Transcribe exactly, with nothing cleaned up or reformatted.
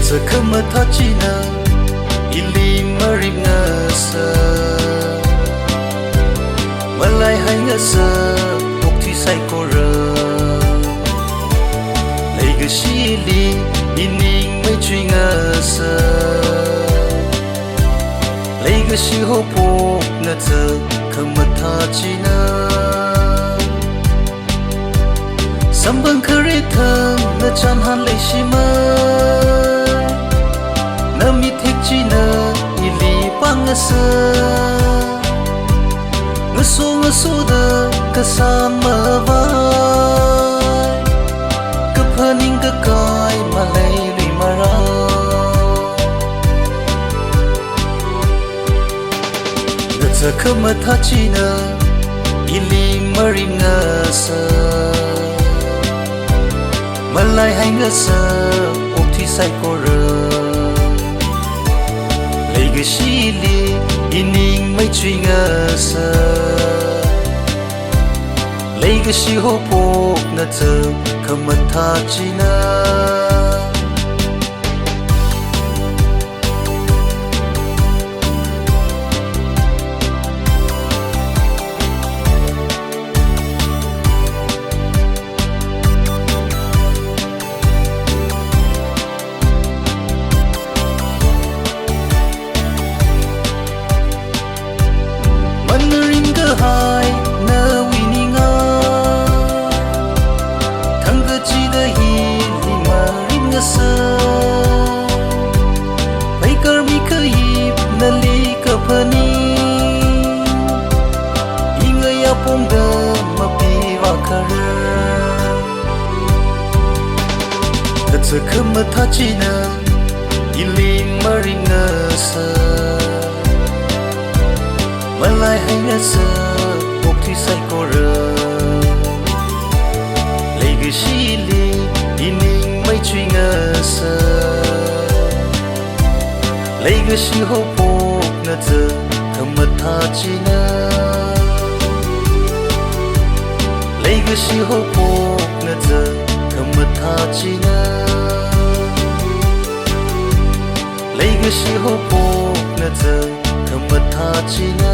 Sā khamathā china ili marimngasā, malaihai ngasā, okthui saikora. Leikashili ining meichui ngasā, leikashi haophokna sā khamathā china. Samphang kharei thang nachanhan leishimei, namithek china ili pāng ngasā. Ngaso ngasoda kasām mavai, kaphaning kakai maleilui mara. Sā khamathā china ili marimngasā, malaihai ngasā, okthui saikora. Leikashili ining meichui ngasā, leikashi haophokna sā khamathā china. Manarim kahai nawui ninga, thang kachida hili marimngasā. Pheikar mi kahip nali kaphaning, ingaya pongda mapi vākharar. Sā khamathā china ili marimngasā, malaihai ngasā, okthui saikora. Leikashili ining meichui ngasā, leikashi haophokna sā khamathā china. Leikashi haophokna sā khamathā china. Leikashi haophokna sā khamathā china.